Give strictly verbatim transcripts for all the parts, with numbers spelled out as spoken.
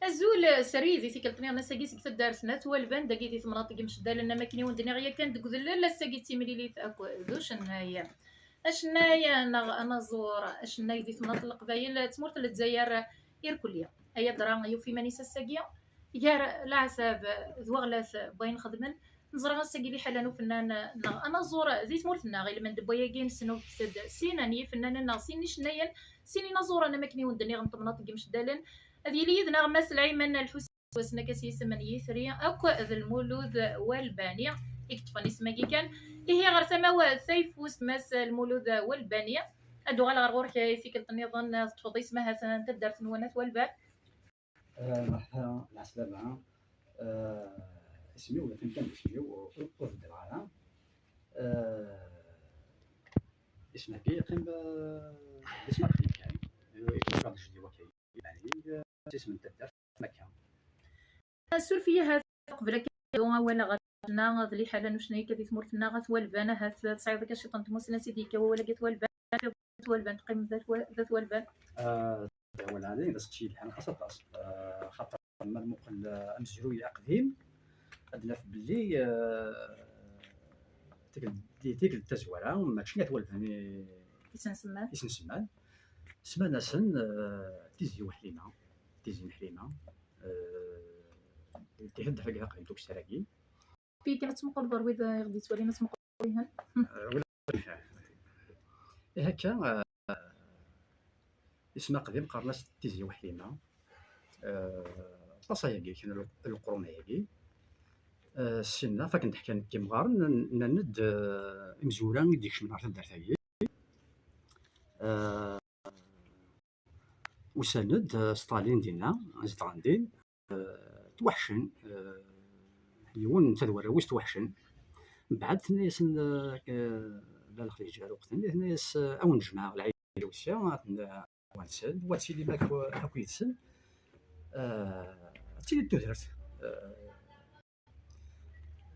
Azul srid i tikkelt-nni ass-agi seg taddart n At Walban, dagi di temnaḍt n Yimceddalen, am akken i wen-d-nniɣ yakan deg udellel, ass-agi d timlilit akk d ucennay. Acennay neɣ anaẓur, acennay di temnaḍt n Leqbayel, tmurt n Lezzayer irkelli. Ayadra yufa iman-is ass-agi gar leɛtab d waɣlat n wayen xedmen. Neẓra ass-agi liḥala n ufennan neɣ anaẓur di tmurt-nneɣ, ilmend n wayagi nesnubget-d sin n yifennanen neɣ sin n icennayen, sin inaẓuren am akken i wen-d-nniɣ n temnaḍt n Yimceddalen. Ad yili yid-neɣ Mass Lɛiman Lḥusin, wassen akka s yisem n yitri akk d Lmulud Walbani i yeṭṭfen isem-agi kan. Ihi ɣer tama-w tayeffust, Mass Lmulud Walbani, ad uɣaleɣ ɣer ɣur-k i tikkelt nniḍen, teṭṭfeḍ isem ahat n taddart-nwen At Walban. Ah, merḥba, lɛeslama. Ah, isem-iw yeqqim kan d isem-iw, ur, ur beddleɣ ara. Ah, isem-agi yeqqim, ah, d isem aqdim kan. Ur, ur d jdi wakay. Yeɛni, ah, d isem n taddart, akka. Suref-iyi, ahat qbel akka ad awaleɣ ɣer lǧenna d liḥala n ucennay akka di tmurt-nneɣ, At Walban, ahat tesɛiḍ akka ciṭ n tmussni i d-yekka wawal-agi At Walban, At Walban, teqqimeḍ d At Wa-, d At Walban. Ah, d awal-agi d aseqsi yelhan aṭas, aṭas. Ah, xaṭer ma nmuqel, ah, amezruy aqdim, ad naf belli, ah, tikkelt, di tikkelt tazwara, mačči At Walban i, i sen-semman. I sen-semman. Semman-asen, ah, Tizi Uḥlima, Tizi n Ḥlima. Eh, di tihedder-agi taqdimt ukessar-agi. Fi kan ad tmuqleḍ ɣer wid i ɣ-d-yettwalin, ad tmuqleḍ ihan. Eh, wala, ihi akka, eh, isem aqdim qqaren-as Tizi Uḥlima. Eh, aṭas ayagi, kan l-, leqrun ayagi. Eh, ssinna, fakken d-ḥkan yimɣaren, nnan-d, eh, imezwura i d-ikecmen ɣer taddart-agi. Eh, usan-d, eh, Stalin dinna, zedɣen din, eh, twaḥcen, eh, yiwen netta d warraw-is twaḥcen. Mbeɛd tenna-yasen, eh, eh, Lalla Xdiǧa Lweqt-nni, tenna-yas, eh, a wen-jemɛeɣ lɛid n Lewsya, ad ten-, ad wen-nsel, wa ad tilim akk, akk yid-sen, eh, ad tili tudert. Eh,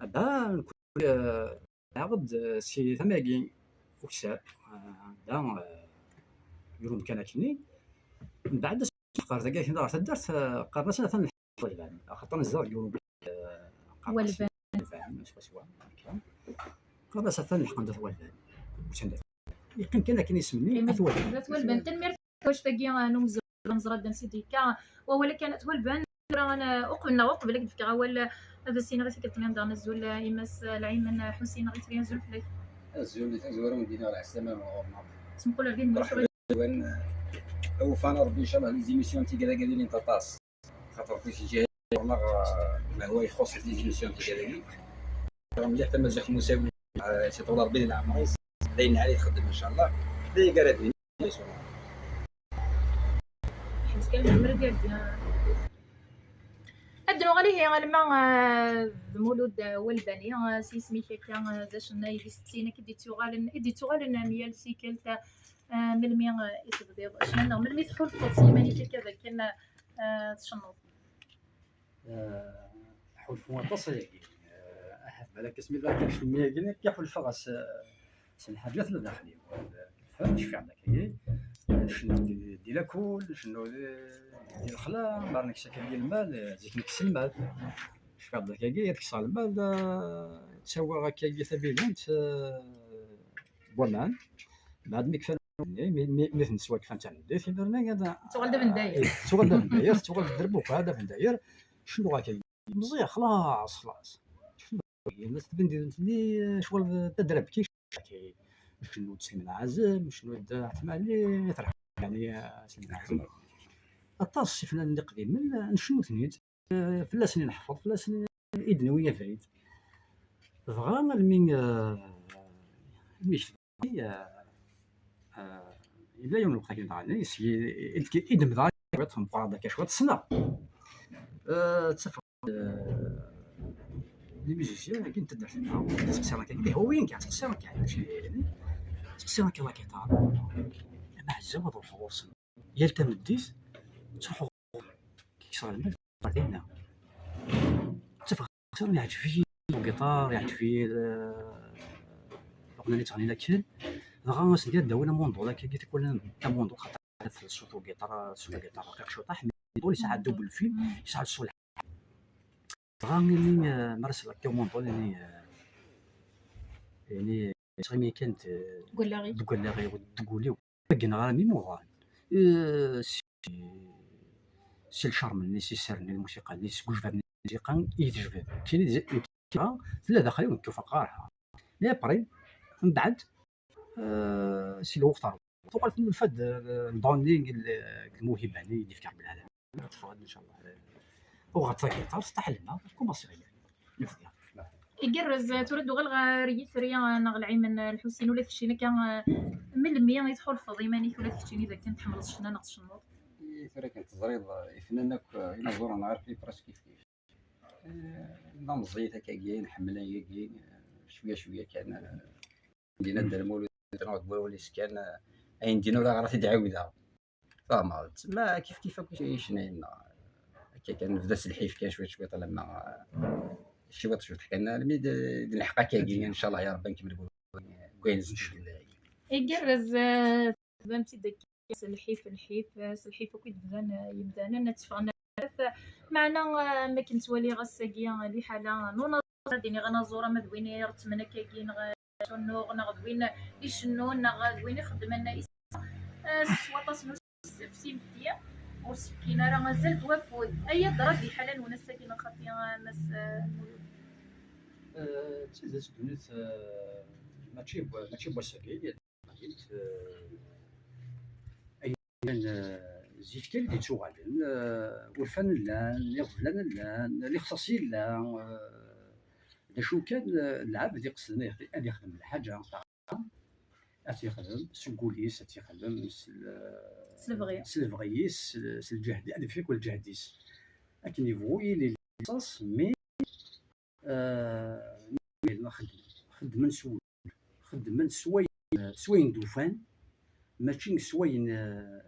Aba, nekk, eh, ɛaɣed, eh, si tama-agi ukessar, eh, da, eh, yur umkan akkenni. Mbeɛd, as-, qqar dagi akkenni ɣer taddart, eh, qqaren-as atan lḥeq Walban, axaṭer nezdeɣ deg yiwen ubrid, eh, qqaren-as Walban. Walban, swaswa, akka. Qqaren-as atan lḥeq n dat Walban. Usan-d. Yeqqim kan akken isem-nni, At Walban. At Walban, tanemmirt. Tawact-agi, ah, n umezruy, neẓra-d ansi d-yekka wawal-a kan At Walban. Tura, ah, uqbel neɣ uqbel ad k-d-fkeɣ awal, ah, ad as-iniɣ i tikkelt-nni daɣen azul, ah, i Mass, ah, Lɛiman, ah, Ḥusin, neɣ itri, azul fell-ak. Azul, di tazwara wen-d-iniɣ lɛeslama n ɣur-neɣ. Ttmuqul ar din, merḥba. Awufan Rebbi, inchallah, les émissions n tigra-agi ad ilint aṭas. Xaṭer kullec iǧi ɣur-neɣ, ah, ma huwa ixuṣṣ les émissions n tigra-agi. Mliḥ tamaziɣt n usawi, ah, si ṭula Rebbi di leɛmer-is. D ayen ɛli txeddem, inchallah. D ayen ara d-nini. Ad nuɣal ihi alma, ah, d Mulud, ah, Walbani, ah, s yisem-ik akka, ah, d acennay di settin akka i d-ittuɣalen, i d-ittuɣalen, ah, myal tikkelt, ah, melmi, ah, i tebdiḍ ccna, neɣ melmi tḥulfeḍ s yiman-ik akka d akken, ah, tcennuḍ? Ah, ḥulfu aṭas ayagi. Ah, ahat balak asmi d akken kemmi-agi akka ḥulfaɣ-as, ah, s lḥaǧa tella daxel-iw. Fhem, cfiɣ-d akkagi. Ncennu di, di lakul, ncennu di, di lexla, mer nekkes akkagi lmal, zik nekkes lmal. Cfiɣ-d akkagi, ad kkseɣ lmal, ah, ttawiɣ akkagi tabilant, ah, n waman. Mbeɛd mi kfan, mi, mi, mi ten-neswa kfan tameddit, iberna ad tuɣal d abendayer. Eh, tuɣal d abendayer, tuɣal d derbuka, d abendayer. Cennuɣ akkagi. Meẓẓiyeɣ, xlaṣ, xlaṣ. Cennuɣ, ma tbin di dent-nni, ccɣel d tadrabki, cnu d Sliman Ɛazem, cnu d At Mali, terḥem, yeɛni, Sliman Ɛazem. Aṭas ifennanen iqdimen, ncnu-ten-id, fell-asen i neḥfeḍ, fell-asen i d-newwi abrid. Dɣa, almi, eh, almi ah, ah, yella yiwen n lweqt akken daɣen, i s-, i, i, i d-, i d-mdeɣ cwiṭ, meqqreɣ-d akka cwiṭ, ssneɣ. Ah, ttafeɣ, ah, les musiciens-agi n taddart-nneɣ, ttqeṣṣireɣ kan, d ihwawiyen kan, ttqeṣṣireɣ kan, mačči d ayla-nni. Ttqeṣṣireɣ kan la guitare. Ama ɛezzaw ad ruḥeɣ ɣur-sen. Yal tameddit, ttruḥuɣ ɣur-sen. Kkseɣ lmal, ɣer dinna. Ttafeɣ Yeɛǧeb-iyi ugiṭar, yeɛǧeb-iyi, eh, leɣna-nni ttɣennin akken. Dɣa ass-nni ad d-awin amunḍu, akkagi tikwal amunḍu, xaṭer ṣṣut ugiṭar, ṣṣut ugiṭar rqiq cwiṭaḥ, mi Ṭul yesɛa double film, yesɛa ṣṣulḥa. Dɣa ini, eh, mi ara selleɣ Kaw Monḍul, ini, eh, ini, yettɣimi kan d, deg wallaɣ-iw, deg wul-iw. Ma gneɣ ara mi muḍan. Eh, si, si lcharme-nni, si sser-nni, lmusiqa-nni, seg ujbad-nni, lmusiqa i yi-tejbed. Kini d, nekk, tella daxel-iw, nekk ur faqeɣ ara. Mais après, mbeɛd, eh, si lweqt ar lweqt, tuɣal tennulfa-d, eh, le don-nni, l-, lmewhiba-nni i d-yefka Rebbi lɛalamin. Teffeɣ-d, incallah. Uɣeɣ-d tagiṭart, taḥelma, kumaṣiɣ. Nefdiɣ. Igerrez, tura d-uɣal ɣer yitri, eh, neɣ lɛim n Lḥusin, ula d keččini akka, eh, melmi i tḥulfeḍ iman-ik ula d keččini d akken tḥemmleḍ ccna neɣ tcennuḍ? I tura kan teẓriḍ, eh, ifnan akk, eh, inaẓuren ɣer fi presque kif kif. Eh, d ameẓẓiyet akkagi, nḥemmel ayagi, eh, cwiya cwiya kan, eh, dina Dda Lmulud, neɣ deg wawal-is kan, eh, ayen dina ur ara t-id-ɛiwdeɣ. Fehmeḍ, tsemma kif kif akk icennayen-nneɣ. Akka kan nebda s lḥif kan cwiṭ cwiṭ, alamma, eh, cwiṭ cwiṭ kan, almi d, d nḥeq akkagi, incallah ya Rebbi, nkemmel deg wayen zeddigen. Igerrez, eh, tebdam-tt-id akka s lḥif, lḥif, eh, s lḥif akk i d-bdan, eh, yemdanen, ad teffɣen ar zdat. Meɛna, eh, am akken ttwaliɣ ass-agi, eh, liḥala n unaẓur, ad d-iniɣ anaẓur ama d win irettmen akkagi, neɣ, eh, cennuɣ, neɣ d win icennun, neɣ d win ixeddmen, eh, s waṭas n usefti, ur s-fkin ara azal d wafud. Aya yeḍra-d liḥala-nwen ass-agi neɣ xaṭi, eh, Mass, eh, Mulud? Eh, d tidet, ddunit, eh, mačči, mačči n wass-agi. Eh, ayen, eh, zik kan i d-yettuɣalen, eh, urfan llan, iɣeblan llan, lixṣaṣ yella, eh, d acu kan, eh, lɛebd iqesden ad, ad ixdem lḥaǧa, ad t-ixdem s wul-is, ad t-ixdem s l-, s lebɣi, s lebɣi-is, s, s lǧehd, ad ifek akk lǧehd-is. Akken yebɣu yili lixṣaṣ, mi, eh, xeddmen, xeddmen s wul, xeddmen s wayen, s wayen d-ufan, mačči s wayen, eh,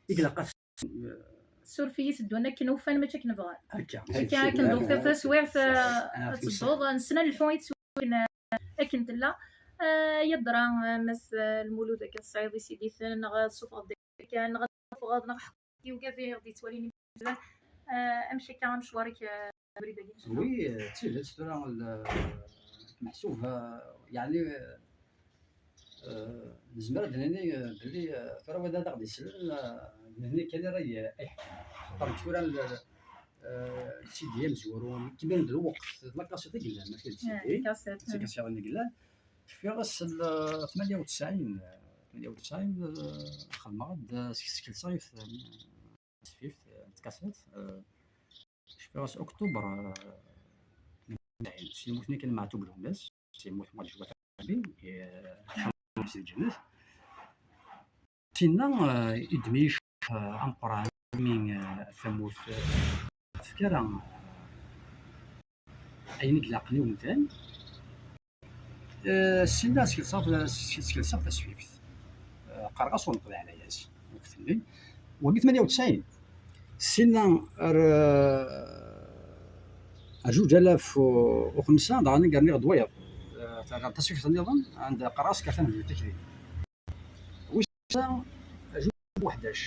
i ilaq ad, suref-iyi, teddun akken ufan, mačči akken bɣan. Akka. Akka, akken d-tufiḍ taswiɛt, eh, ad tedduḍ, nessen ad nelḥu i teswiɛt akken, eh, akken tella. Eh, yeḍra, eh, Mass, eh, Lmulud, akka tesɛiḍ isiditen, neɣ tessufɣeḍ-d akka, neɣ tessufɣeḍ, neɣ ḥedd yugad i ɣ-d-yettwalin. Eh, amek akka amecwar-ik, eh, abrid-agi? Oui, eh, d tidet, tura, l-, meḥsub, eh, yeɛni, eh, nezmer ad d-nini, eh, belli, eh, tura wid ad aɣ-d-islen, eh, d nitni kan ara y-, ay ḥekmen. Xaṭer tura l-, eh, sidi amezwaru, kemmlen d lweqt, d la cassette i yellan, mačči d sidi. Eh, cassette, d tikasiḍin i yellan. Cfiɣ ass n, eh, tmanya u tesɛin, eh, tmanya u tesɛin, eh, xedmeɣ-d, eh, skelseɣ yiwet, eh, tasfift, eh, n tkaṣit, eh, cfiɣ s Oktober, eh, s yemmuten kan Meɛtub Lwennas, s yemmut Muḥ Jwat Ɛarabi, eh, s lǧennet. Tinna, eh, iddem-iyi ccek, eh, ameqqran, mi, eh, tamurt, eh, tefka ara, eh, ayen i ilaqen i umdan. Eh, sinna skelseɣ, skelseɣ tasfift. Eh, qqareɣ-as ur neqḍiɛ layas. Waqt-nni, wagi tmanya u tesɛin. Sinna ar, eh, ar zuǧ alaf u xemsa, daɣen i rniɣ-d wayeḍ. Eh, terra tasfift nniḍen, anda qqareɣ-as katan d tikli. Wis sa, zuǧ u ḥdac.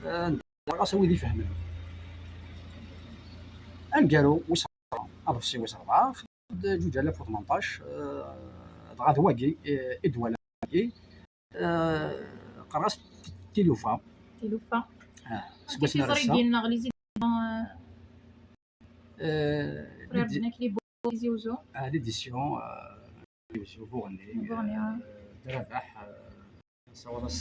Eh, anda qqareɣ-as a wid ifehmen. Aneggaru wis rebɛa, aḍebsi wis rebɛa, d zuǧ alaf u tmenṭac, eh, dɣa d wagi, eh, i d-walaɣ wagi, eh, qqareɣ-as tilufa. Tilufa. Ah, seg wasmi ar ass-a. Tiẓrigin neɣ les éditions, eh, eh, frères Benkli, Tizi Wezzu. Ah, l'édition, eh, Tizi Wezzu, Buɣni, Buɣni, eh, d Rabaḥ, eh, Sawaḍ-as.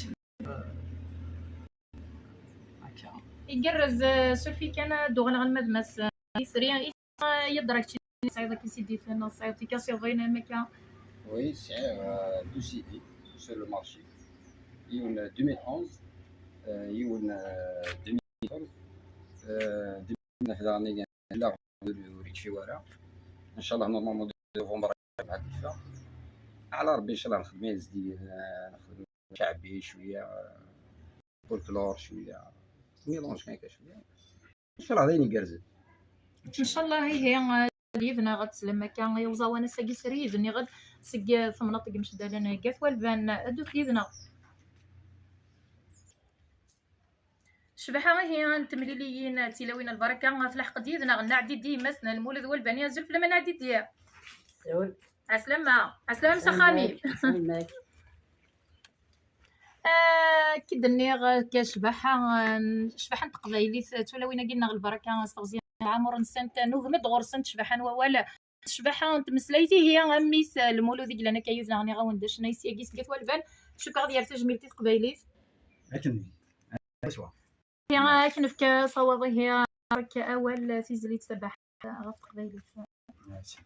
Akka. Igerrez, eh, suref-iyi kan, ad d-uɣaleɣ alma d Mass, eh, Isri. Isri, eh, yeḍra kečč tesɛiḍ akken C D-ten, neɣ tesɛiḍ tikasiḍin am akka? Oui, sɛiɣ, eh, deux C D sur le marché. Yiwen, eh, deux mille onze, eh, yiwen, eh, deux mille quatorze, eh, deux mille dix-neuf daɣen, la, ur, ur yekfi wara. Inchallah, normalement, de novembre, ad yeffeɣ. Ɛla Rebbi, inchallah, nxeddem ayen zeddigen, eh, nxeddem ceɛbi cwiya, eh, folklore cwiya, mélange kan akka cwiya. Inchallah d ayen igerrzen. Inchallah, ihi, eh, yid-neɣ ad teslem akka i uẓawan ass-agi srid, nniɣ-d seg, eh, temnaḍt deg Mecdalen, eh, Gat Walban, eh, ddut yid-neɣ. Ccbaḥa ihi n temliliyin d tilawin n lbaraka, ɣef lḥeqq d yid-neɣ Nna Ɛdidi, yemma-s n Lmulud Walbani. Azul fell-am a Nna Ɛdidi. Azul. Ɛeslama, ɛeslama s axxam-im. Ɛeslama-k. Ah, ki d-nniɣ, ah, akka ccbaḥa, ah, ccbaḥa n teqbaylit, ah, tulawin-agi-nneɣ lbaraka, ah, s teɣzi n lɛamur-nsent, ah, nugem-d ɣur-sent ccbaḥa n wawal, ccbaḥa n tmeslayt, ihi, a mmi-s, ah, Lmulud i yellan akka yid-neɣ, nniɣ-awen-d acennay syagi seg At Walban, cukkeɣ ad yerr tajmilt i teqbaylit. Akken. Aswa. Ihi, ad k-nefk asawaḍ, ihi, ɣer-k awal, tizlit tabaḥt ɣef teqbaylit. Merci.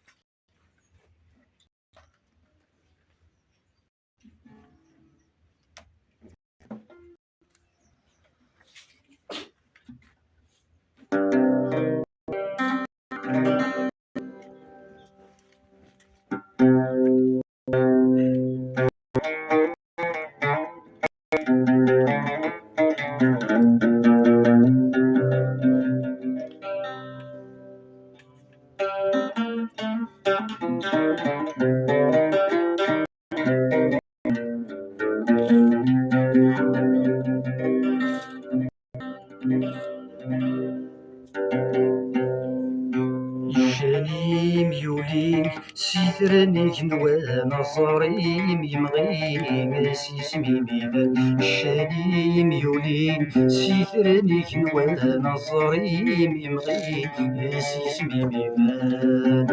Ccan-im yuli s itran igenwan, aẓar-im yemɣi s yisem imidan. Ccan-im yuli s itran igenwan, aẓar-im yemɣi s yisem imidan.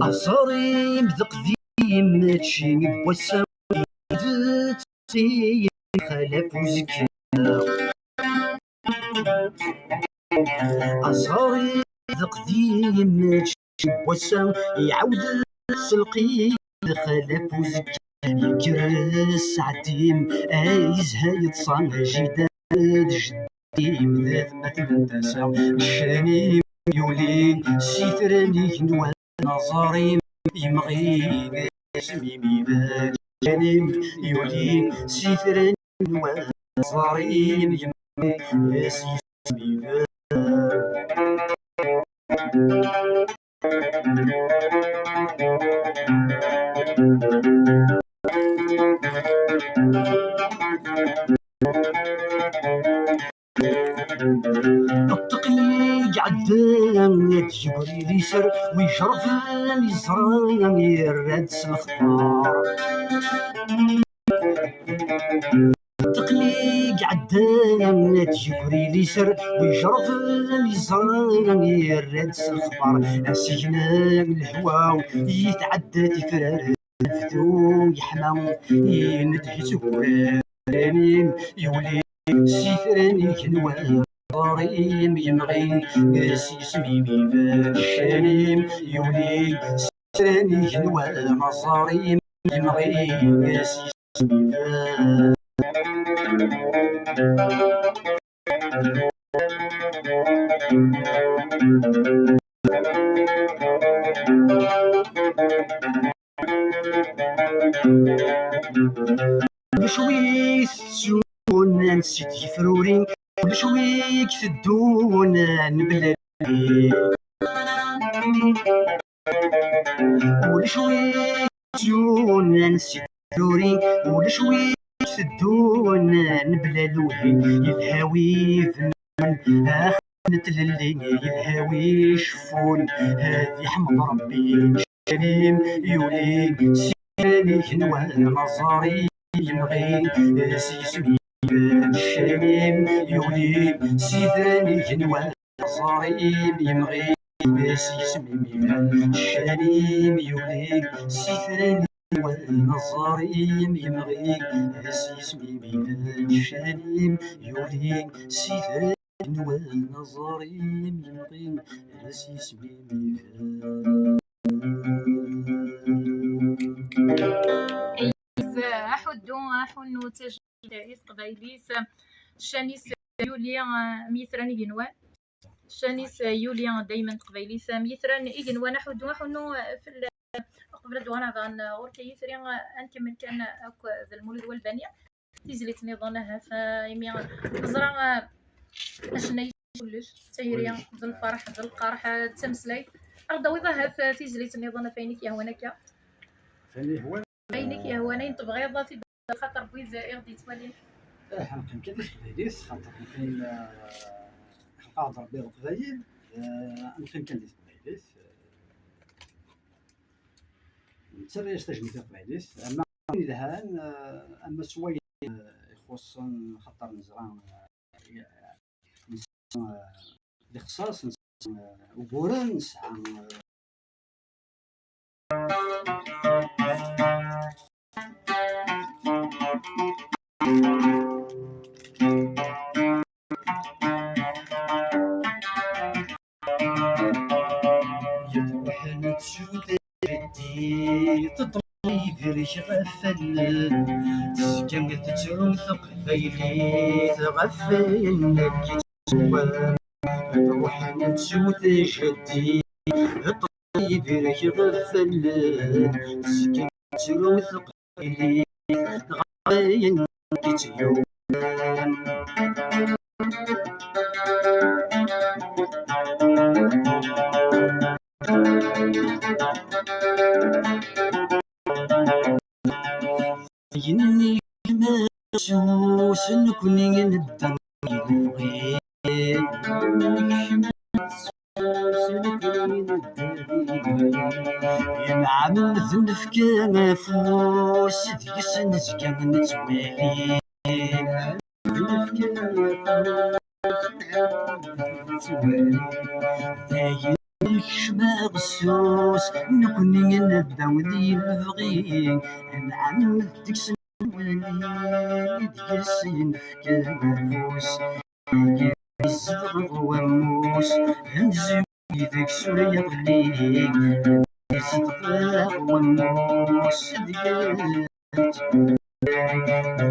Aẓar-im d qdim, mačči n wass-a, d ttxil xalaf uzekka. Aẓar-im d qdim, mačči n wass-a, iɛawed s lqid xalaf uzekka. Yekker sseɛd-im, ay zha yeḍṣa, jida d jeddi-m d atmaten n tasa. Ccan-im yuli s itran igenwan, aẓar-im yemɣi s yisem imidan. Ccan-im yuli s itran igenwan, aẓar-im yemɣi s yisem imidan. Ṭṭeq-nni iɛeddan ad d-yegri liser, wi ijerrben iẓra yerra-d s lexbar. Ṭṭeq-nni iɛeddan ad d-yegri liser, wi ijerrben iẓra yerra-d s lexbar. Asigna n lehwa yetɛedda tifrar, bdu yeḥma yenedhi s uguren. Ccan-im yuli s itran igenwan, aẓar-im yemɣi s yisem imidan. Ccan-im yuli s itran igenwan, aẓar-im yemɣi s yisem imidan. Ulac wi tettun ansi d-yefruri, ulac wi k-teddun mebla lwi. Ulac wi tettun ansi d-yefruri, ulac wi k-teddun mebla lwi. Yelha wi bennun ax n tlelli, yelha wi ceffun ad iḥmed Rebbi. Ccan-im yuli s itran igenwan, aẓar-im yemɣi s yisem imidan. Ccan-im yuli s itran igenwan, aẓar-im yemɣi s yisem imidan. Ccan-im yuli s itran igenwan, aẓar-im yemɣi s yisem imidan. Ccan-im yuli s itran igenwan, aẓar-im yemɣi s yisem imidan. Aḥuddu, aḥunnu, d tajmilt i teqbaylit. Ccan-is yuli, ah, am yitran igenwan. Ccan-is yuli daymen teqbaylit am yitran igenwan. Aḥuddu, aḥunnu, ah, fell-, uqbel ad d-uɣaleɣ daɣen ɣur-k ay itri, ah, ad nkemmel kan akk d Lmulud Walbani. Tizlit nniḍen, ahat, ah, imi neẓra, ah, acennay kullec, d tayri, d lferḥ, d lqerḥ, d tameslayt. Ar d-tawiḍ ahat tizlit nniḍen ɣef wayen i k-yehwan akka. Ayen i yehwan. Ayen i k-yehwan, ayen tebɣiḍ ad t-id-, xaṭer n wid i ɣ-d-yettwalin. Eh, ad neqqim kan di teqbaylit, xaṭer neqqim, eh, xelqeɣ-d Rebbi leqbayel, eh, ad neqqim kan di teqbaylit, eh, nettarra-yas tajmilt i teqbaylit, ama ayen yelhan, eh, ama s wayen, eh, ixuṣṣen, xaṭer neẓra, eh, nesɛa, eh, lexṣaṣ, nesɛa, eh, uguren, nesɛa, eh, Yeṭruḥen tsuda jeddi, teṭṭef iberk ɣef allen, tezga tettru teqbaylit ɣef wayen akk yettwan. Yeṭruḥen tsuda jeddi, teṭṭef iberk ɣef allen, tezga tettru teqbaylit ɣef wayen i tt-yuɣen. Yenni-k mafsus, nekni nedda i lebɣi. Yenɛem d nefka afus, deg-s nezga nettwali. Dayen nekcem aɣessus, nekni nedda di lebɣi, nɛemmed deg-s nwali, deg-s yenefk afus. Yezdeɣ wammus, amzun deg-s ur yeɣli. Yezdeɣ wammus, deg-s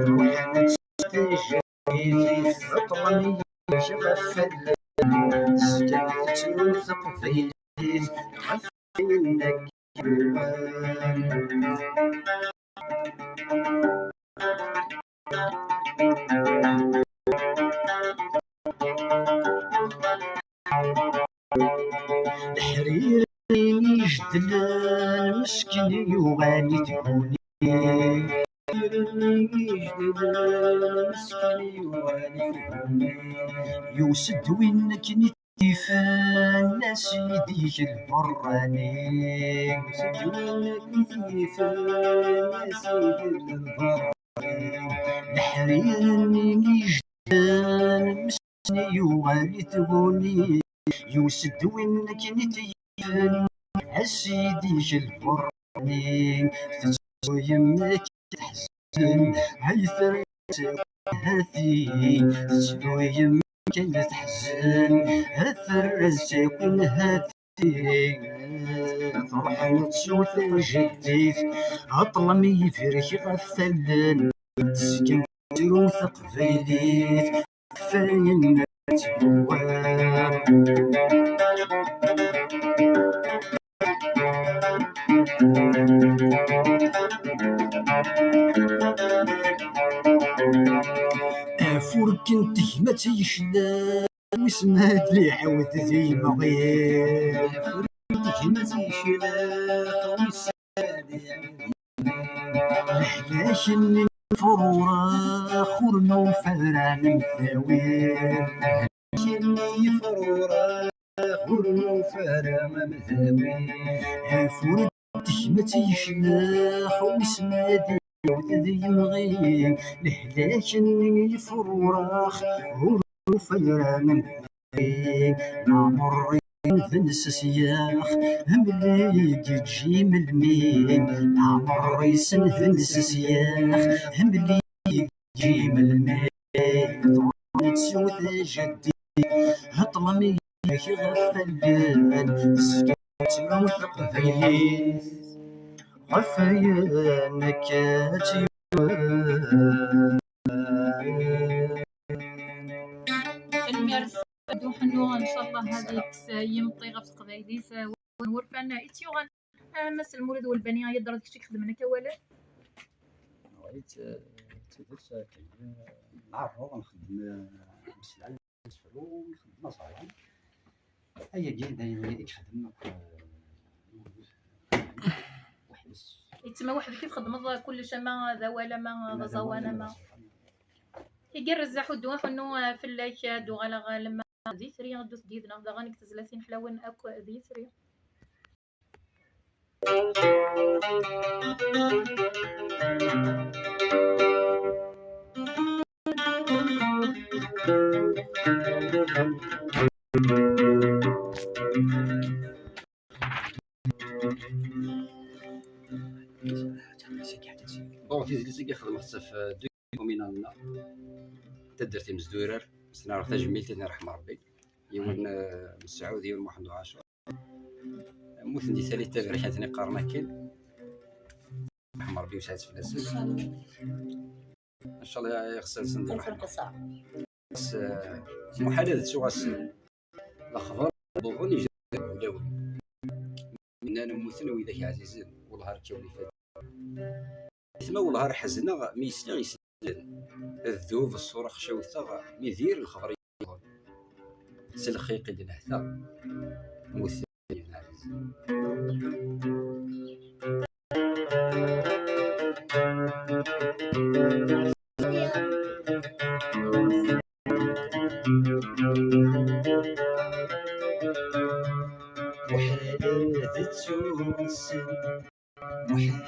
ruḥen s tejjit, ṭṭlen-iyi ɣef allen. Tezga tettru teqbaylit ɣef wayen akk yuɣen. Leḥrir ijdlen, meskin yuɣal i tguni. Leḥrir ijdlen, meskin yuɣal i tguni. Yusa-d win akken i t-ifen, a sidi-k lberrani. Yusa-d win akken i t-ifen, a sidi-k lberrani. Leḥrir-nni ijdlen, meskin yuɣal i tguni. Yusa-d win akken i t-yifen, a sidi-k lberrani. Tettru yemma-k teḥzen, ay terra-tt akk hati. Tettru yemma-k teḥzen, ay terra-tt akk hati. Truḥ ad tsuter jeddit, aṭṭlem iberk ɣef allen, tezga tettru teqbaylit ɣef wayen ad twali. Afurk n tegmat yecla, wissen ad iɛawed di yemɣi. Afurk n tegmat yecla, wissen ad iɛawed di yemɣi. Lehlak-nni n Fururex ur nufi ara nemtawi. Lehlak-nni n Fururex ur nufi ara nemtawi. Afurk n tegmat yeclex, wissen ad iɛawed di yemɣi. Lehlak-nni n Fururex ur nufi ara nemtawi. Leɛmer-is d nsesyax, mli yeǧǧi melmi. Leɛmer-is d nsesyax, mli yeǧǧi melmi. Ṭṭunet s ujaddid, ṭṭlem-iyi ɣef allen, tezga tettru teqbaylit ɣef wayen akka tt-yuɣen. Tanemmirt. Ddu Ḥennu, ncallah ad yekkes yimeṭṭi ɣef teqbaylit, uh, n wurfan i tt-yuɣen. Uh, Mass Lmulud Welbani, ad d-terreḍ kečč i ixedmen akka awalen? Neɣ-itt, uh, d tidet, uh, akken, uh, nɛerreḍ nxeddem, uh, ameslay. asefru, nxeddem aẓawan. Ayagi d ayen i ixeddem akk, eh, weḥd-s. Yettma weḥd-k i txeddmeḍ kullec, ama d awal, ama d aẓawan, ama. Igerrez aḥuddu aḥunnu, eh, fell-ak, eh, ad uɣaleɣ, eh, lemma d itri, ddut-d yid-neɣ daɣen deg tezlatin ḥlawen akk d itri. Bon, tizlit-agi xedmeɣ-tt ɣef, euh, deux communes-nneɣ, taddart Imezdurar, s-nerɣ tajmilt i ten-iṛḥem Ṛebbi, yiwen, euh, Mesɛud, yiwen Muḥend Uɛacur. Mmuten di tallit taberkant-nni qqaren akken. Ṛḥem Ṛebbi wesɛet fell-asen. Ncallah ixṣer-nsen di ṛṛeḥma. Bes, eh, muḥal ad ttuɣ ass-n. Lexbar ḍuḍen ijden ulawen. Nnan mmuten widak ɛzizen, wellah ar kkawen ifadden. Itma wellah ar ḥezneɣ mi yesliɣ yeslen. Ddub ṣṣura xcawteɣ mi dir lexbar. S lxiq i d-nehta, mmuten. Muḥal ad ttuɣ ass-n, muḥal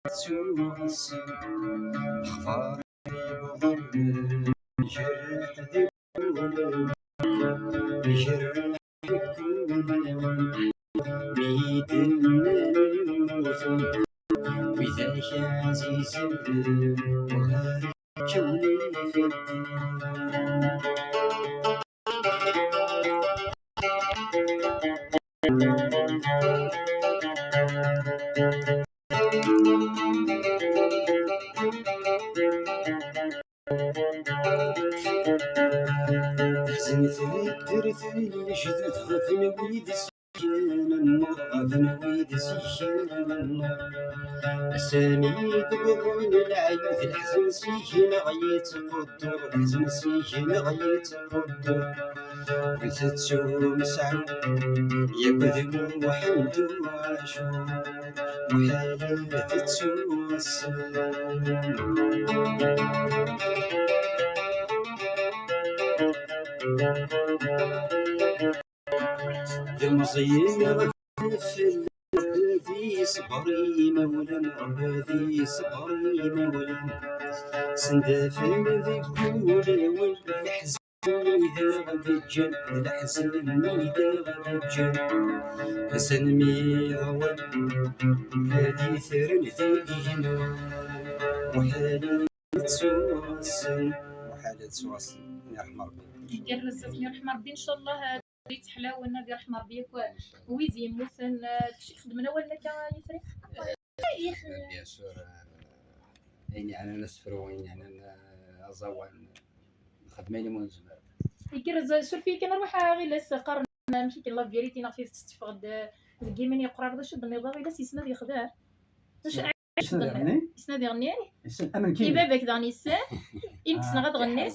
ad ttuɣ ass-n, lexbar yewweḍ-d, ijerreḥ di wul, ijerreḥ deg wul, mi d-nnan mmuten widak ɛzizen, ur ara kkawen ifadden. Ḥzen taddart n lejdud ɣef wid s-ikkanen, ɣef wid s-ikkanen. Asmi d-wwḍen leɛyud, leḥzen s-ikneɣ yettquddur, leḥzen s-ikneɣ yettquddur. Ur tettum Mesɛud yakk d Muḥend Uɛacur, muḥal ad tettum ass-n. D Meẓyan ɣef Rebbi ad iṣber i yimawlan, Rebbi ad iṣber i yimawlan. Sendafen deg wulawen, leḥzen i d aɣ-d-ǧǧan, d leḥzen i d aɣ-d-ǧǧan. Ass-a mi ɣwan, ad itren deg igenwan. Muḥal ad ttuɣ ass-n. Muḥal ad ttuɣ ass-n. Ad iṛḥem Ṛebbi. Igerrez, ad iṛḥem Ṛebbi, ncallah. Yettḥlawen, ad iṛḥem Ṛebbi akk wid yemmuten. Eh, d kečč i ixedmen awalen akka, a Yitri? Eh, bien sûr, eh, ayen yeɛnan asefru, ayen yeɛnan, eh, aẓawan, nxeddem ayen umi nezmer. Igerrez, suref-iyi kan, ruḥ a Ɣilas, qqaren amek i la vérité neɣ tidet teffeɣ-d, eh, deg yimi n yeqrar, d acu d-tenniḍ a Ɣilas, yessen ad yexdem? D acu Yessen ad iɣenni? Yessen ad iɣenni? Yessen, am nekkini. I baba-k daɣen yessen? Imi ssneɣ ad ɣenniɣ.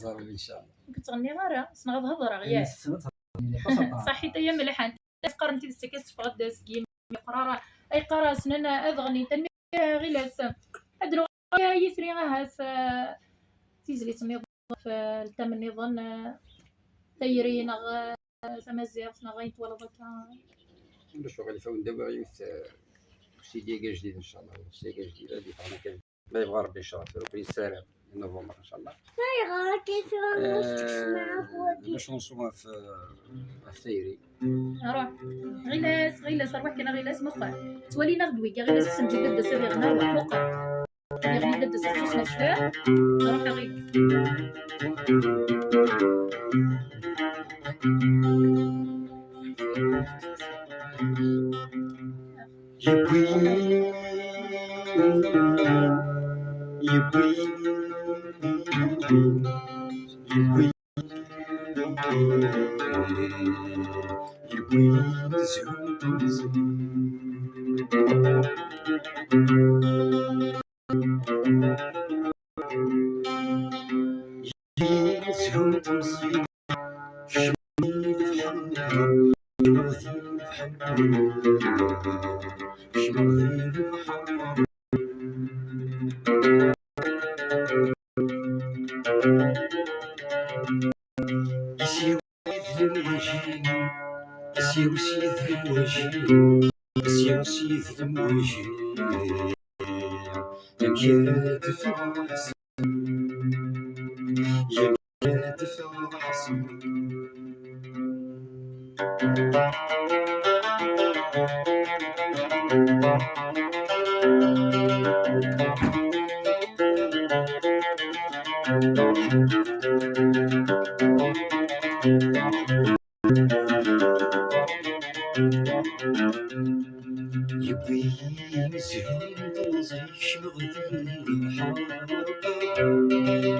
Ur ttɣenniɣ ara, ssneɣ ad hedṛeɣ, yak. Yessen ad tehder. Ṣaḥit ay amelḥant. Qqaren tidet akka teffeɣ-d seg yimi yeqrar. Ay qqar ssnen ad ɣnin. Tanemmirt a Ɣilas. Ad d-nuɣal a Yitri ahat, eh, tizlit nniḍen, eh, tam nniḍen, eh, tayri neɣ, eh, tamaziɣt neɣ ayen twalaḍ akka. Ulac uɣilif, ad wen-d-awiɣ yiwet, eh, usidi-agi ajdid, ncallah, usidi-agi ajdid, ad yeffeɣ akka. Ma yebɣa Rebbi, ncallah, tura, ur yessaram, di novembre, ncallah. Ma yebɣa akka tura, eh, la chanson ɣef, ɣef tayri. Ruḥ. Ɣilas, Ɣilas, ṛwaḥ kan a Ɣilas, muqel. Ttwalin-aɣ-d wigi, Ɣilas, isem ǧidda d-as ad iɣen, ṛwaḥ, muqel. Iɣen-d ad d-as ad tusnafta. Ruḥ a Ɣilas. Yewwi, yewwi, yewwi, yewwi, yewwi, yewwi, yewwi, Kecmeɣ di lebḥer. Isiwsi d lemwaji, isiwsi d lemwaji, isiwsi d lemwaji. Amek ara teffeɣ Ḥsen? Amek ara teffeɣ Ḥsen? Yewwi-yi zhu, kecmeɣ di lḥerqa.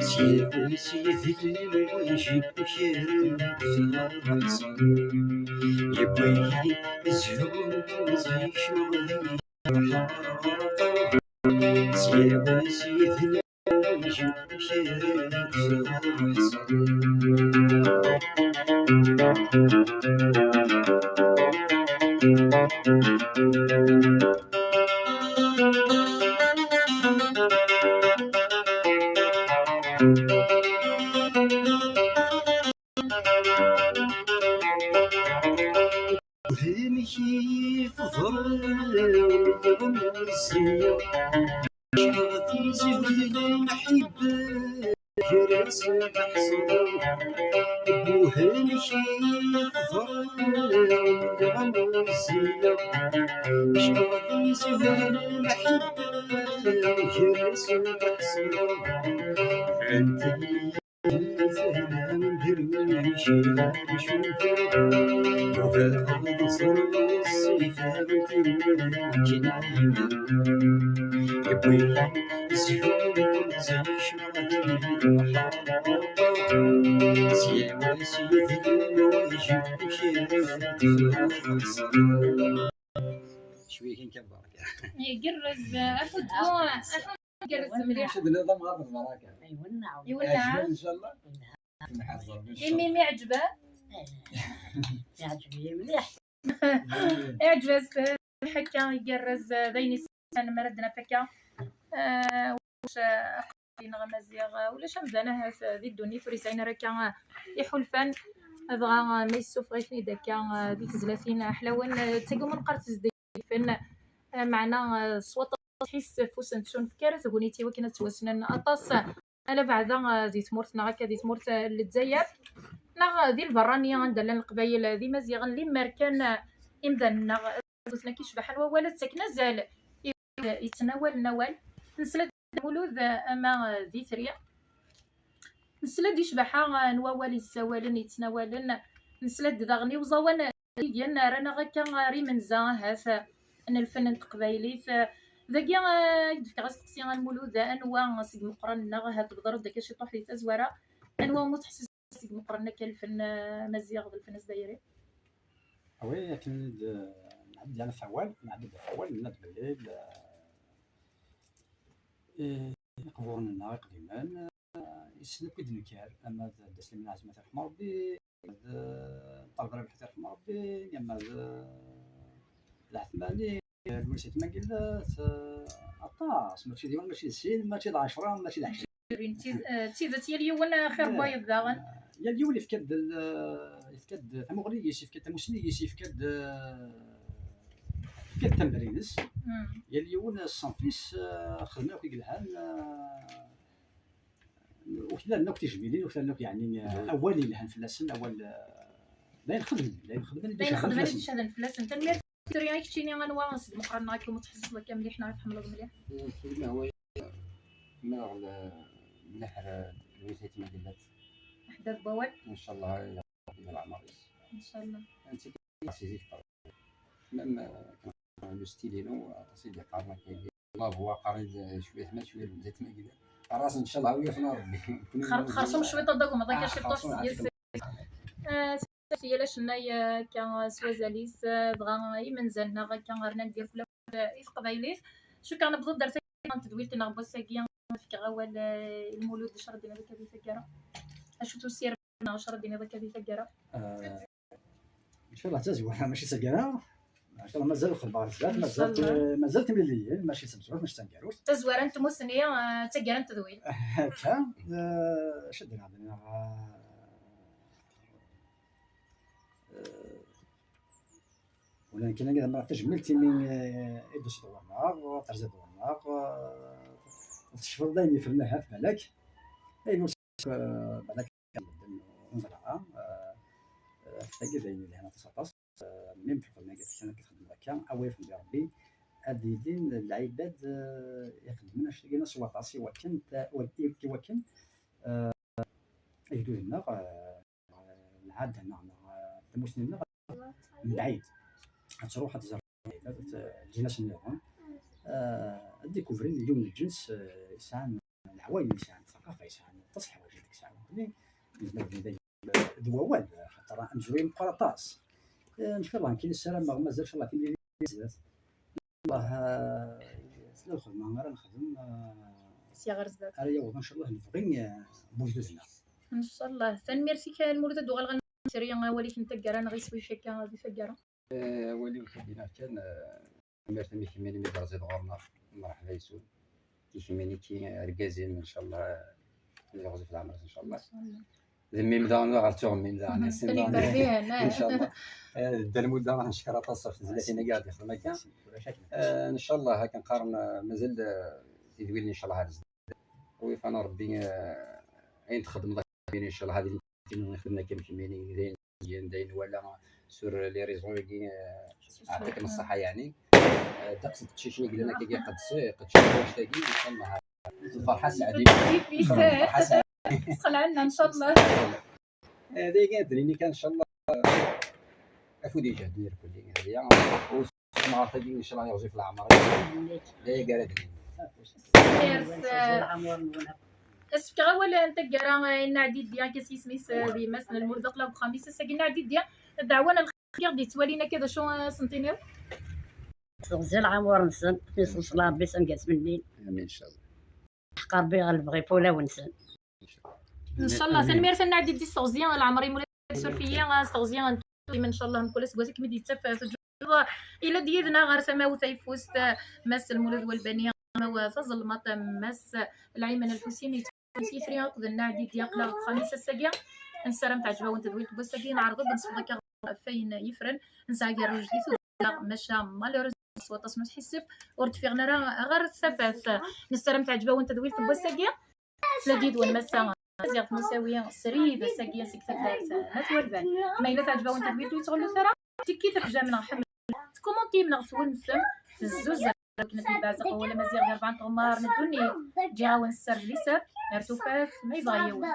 Sya, sya, di lwaji, kra n lefraḥ. Yewwi-yi zhu, kecmeɣ di lḥerqa. Sya, sya, di Amek i teḍra lemzeyya? Cebɣet zhu d lmeḥibba gar-asen teḥṣel. Amek i teḍra lemzeyya? Cebɣet zhu d lmeḥibba gar-asen teḥṣel. Anta Cwiya kan, kan baraka. Igerrez, aḥuddu, aḥuddu. Igerrez mliḥ. Cedna d amɣar d baraka. Iwenneɛ. Iwenneɛ. Iɛǧeb-ak, inchallah. Nḥeẓẓer, inchallah. Imi mi iɛǧeb-ak? Eh, iɛǧeb-iyi mliḥ. Iɛǧeb-as, eh, ḥekka igerrez, eh, d ayen yesɛan mi ara d-naf akka. Eh, ulac, eh, aqbayli neɣ amaziɣ, eh, ulac amdan ahat, eh, di ddunit ur yesɛin ara akka, eh, iḥulfan. Dɣa, eh, ma yessufeɣ-iten-id akka, eh, di tezlatin, eh, ḥlawen, eh, d tagi umi neqqar tezdi. Ifen, eh, meɛna, eh, s waṭas ḥis afus n tsunefk ara tegnit i wakken ad ttwassnen aṭas, eh, ala beɛda, eh, di tmurt neɣ akka di tmurt, eh, n Lezzayer neɣ, eh, di lberrani anda llan Leqbayel, eh, d Imaziɣen, limer kan, eh, imdanen-nneɣ, eh, ttuten akka i ccbaḥa n wawal, ad ttaken azal i, eh, yettnawalen awal. Nesla-d Mulud, eh, ama, eh, d itri. Nesla-d i ccbaḥa, eh, n wawal yessawalen, yettnawalen. Nesla-d daɣen i uẓawan, eh, igen, rran-aɣ akka ɣer imenza, ahat, eh, n lfen n teqbaylit. Eh, dagi, eh, i d-fkeɣ asteqsi a Lmulud, anwa seg imeqqranen-nneɣ, ahat tebder-d akka ciṭuḥ di tazwara, anwa umi tḥesseḍ seg imeqqranen akka lfen, eh, amaziɣ d lfen azzayri? Awi, akken i d, eh, nɛeddi ɣef wawal, nɛeddi ɣef wawal, nenna-d belli, eh, eh, iqburen-nneɣ iqdimen, eh, yessen akk i d-nekker, ama d Dda Sliman Ɛazem, ad t-yerḥem Rebbi, ama d, eh, Ṭaleb Rabeḥ, ad t-yerḥem Rebbi, ama d, eh, Leɛtmani, Lmulud At Mengellat, eh, aṭas, mačči d yiwen, mačči d sin, mačči d ɛecra, mačči d ɛecrin. Tid-, eh, d tidet, yal yiwen axir n wayeḍ daɣen. Yal yiwen yefka-d l-, yefka-d tamuɣli-is, yefka-d tamussni-is, yefka-d, eh, yefka-d tamber-ines. Mm. Yal yiwen ṣṣenf-is, eh, xedmen akk i yelhan, eh, uklalen akk tijmilin, uklalen akk, yeɛni, eh, awal yelhan fell-asen, awal, eh, d ayen xedmen, d ayen xedmen i d-icehden fell-asen. Tanemmirt. Tura, i keččini, anwa seg imeqqranen-nneɣ akka umi tḥesseḍ akka mliḥ neɣ i tḥemmleḍ mliḥ? Sima هو مليح، مليح الولاية ما قلت. Aḥeddad n wawal. إن شاء الله يعطيك العمر. إن شاء الله. أنت كي سي زيك. Même le stylo, c'est des parents qui. الله هو قريب شوية هنا، شوية زيت ما قلت. راس إن شاء الله ويا فينا ربي. خر-، خرصوم شوية، طدقهم، هذاك آه، شي خرصوم طاس. عاد. آه، سي لاش ناي، آه، كان سوازاليس، آه، دغا يمنزلنا غا كان غير ندير كل، آه، في قبايليت. شو كان بضد درت تدويلت نغ بوساكيا، فكرة ولا المولود شرد دينا ذاك هذه فكرة. أشو تسير نغ شرد دينا ذاك هذه فكرة. آه، Ncallah d tazwara, mačči d taggara. Ncallah mazal lxedma ɣer zdat, mazal, mazal timliliyin, mačči d tamezwarut, mačči d taneggarut. Tazwara n tmussni, eh, d taggara n tedwil. Akka, eh, acu d-nniɣ, d-nniɣ, eh, eh, walakin ad nniɣ tajmilt imi, eh, i d-tḍewreḍ, terziḍ ḍewreḍ, eh, tecfeḍ d ayen yeffren ahat balak. Ayen ur s-, eh, balak medden ur neẓra, eh, eh, tagi d ayen yelhan aṭas aṭas. Eh, mi mfeqen akka kan akka txedmeḍ akka, awi-yak-d Rebbi ad ilin lɛibad, eh, ixeddmen annect-agi s waṭas i wakken ta-, i wakken, eh, igduden-nneɣ, eh, lɛadda-nneɣ, neɣ, eh, tamusni-nneɣ, mebɛid. Ad truḥ ad tẓer lǧinas-nniḍen, eh, ad découvrin yiwen n lǧens, eh, yesɛan leɛwayed, yesɛan ttaqafa, yesɛan aṭas n leḥwayeǧ i yesɛan. Nekni nezmer ad d-nini d wawal, xaṭer amezruy meqqer aṭas. Eh, ncallah, nekni ssarameɣ mazal ncallah timlilit zdat. Ncallah, eh, tella lxedma ara nexdem, eh, sya ɣer zdat, ara yaweḍ ncallah lebɣi, eh, n wegdud-nneɣ. Ncallah. Tanemmirt-ik a Lmulud, ad d-uɣaleɣ alma sri awal-ik n taggara neɣ iswi-k akka di taggara. Eh, awal-iw ad d-iniɣ kan, eh, tanemmirt-nni kemmini mi d-terziḍ ɣur-neɣ, mreḥba yes-wen. Tikemmini ki argaz-im, ncallah, ad ɣezzif leɛmer-is, ncallah. D mmi-m daɣen, ɣer tuɣ mmi-m daɣen, mhm, ass-n daɣen. Ncallah. Ncallah. Eh, Dda Lmulud daɣen, ad neckeṛ aṭas ɣef tezlatin-agi ara d-yexdem akka. Eh, ncallah, akken qqaren, eh, mazal, eh, tidwilin, ncallah, ar zdat. Wi fana Rebbi, eh, ayen txedmeḍ, ncallah, ad ilin nxedmen akka kemmini, d ayen, d ayen wala sur les réseaux-agi, eh, ɛṭiken ṣṣeḥḥa, yeɛni. Eh, ddeqs n teqcicin i yellan akka iqedsen, iqeddcen annect-agi, ncallah. Lferḥa sɛedin. Lferḥa sɛedin. Sxelɛen-aɣ, ncallah. Eh, d ayagi ad d-nini kan, ncallah, afud ijehden irkelli. Hadi, ur semɣer tagi, ncallah, yeɣzif leɛmer. D ayagi ara d-nini. As-fkeɣ awal n taggara, eh, i Nna Ɛdidya, akka s yisem-is, eh, d yemma-s n Lmulud, aql-aɣ deg uxxam-is ass-agi. Nna Ɛdidya, ddeɛwa n lxir i ɣ-d-yettwalin akka, d acu, eh, s-tenṭiniḍ? Teɣzi leɛmur-nsen, tiseḍs n Rebbi s amgas mennin. Amin, ncallah. Ḥeqq Rebbi ɣer lebɣi n wulawen-nsen. Ncallah. Amin. Tanemmirt a Nna Ɛdidya s teɣzi n leɛmer, imula surfiya, s teɣzi n ncallah, mkul aseggas akken i d-yettaf teǧǧuḍ. Ila-d yid-neɣ ɣer tama-w tayeffust, Mass Lmulud Walbani, tama-w tazelmaṭ, Mass Lɛiman Lḥusin, yettwasifri akked Nna Ɛdidya, aql-aɣ deg uxxam-is ass-agi. Nessaram teɛǧeb-awen tedwilt n wass-agi, neɛreḍ-d ad nesfeḍ akka ɣef wayen yeffren, nesɛa agerruj di tudert, maca malheureusement s waṭas n usḥissef ur d-ffiɣen ara ɣer tafat. Nessaram teɛǧeb-awen tedwilt n wass-agi. Tella-d yid-wen massa Maziɣ Musawi, srid, ass-agi seg taddart n At Walban. Ma yella teɛǧeb-awen tedwilt, ur yettɣullut ara. Tikkit ixjam neɣ ḥemmel, tkumuntim neɣ twenfem, tezzuzam. Akken ad nembeɛzeq awal amaziɣ di rebɛa n tɣemmar n ddunit. Ǧǧiɣ-awen sser d liser, ar tufat, ma yebɣa yiwen.